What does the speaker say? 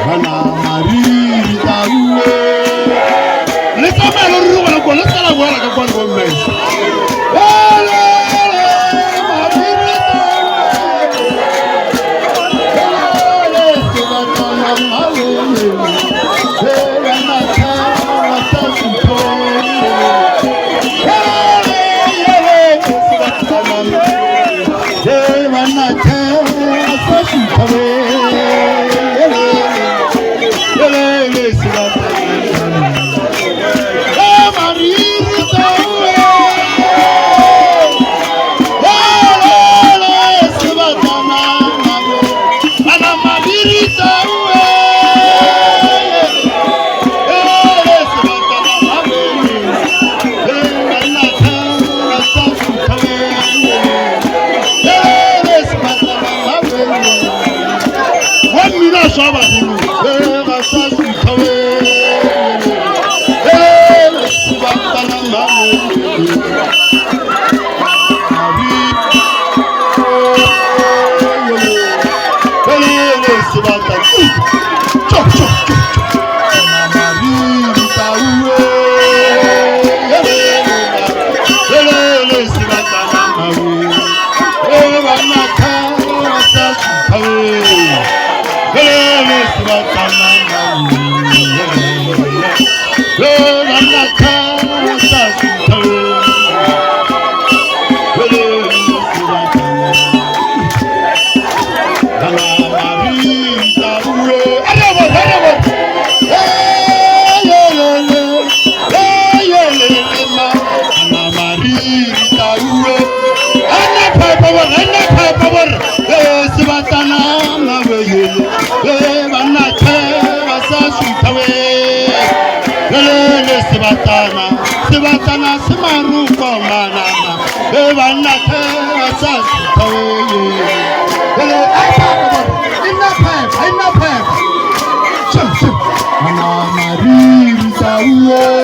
Bana mariri tauwe. Le tsamaya lo ruri gona kwa, le se ka la boela ka kwano bomme. Sebatana se maruko manama e banna the sa ele ina pipe ina pipe mana mariri tauo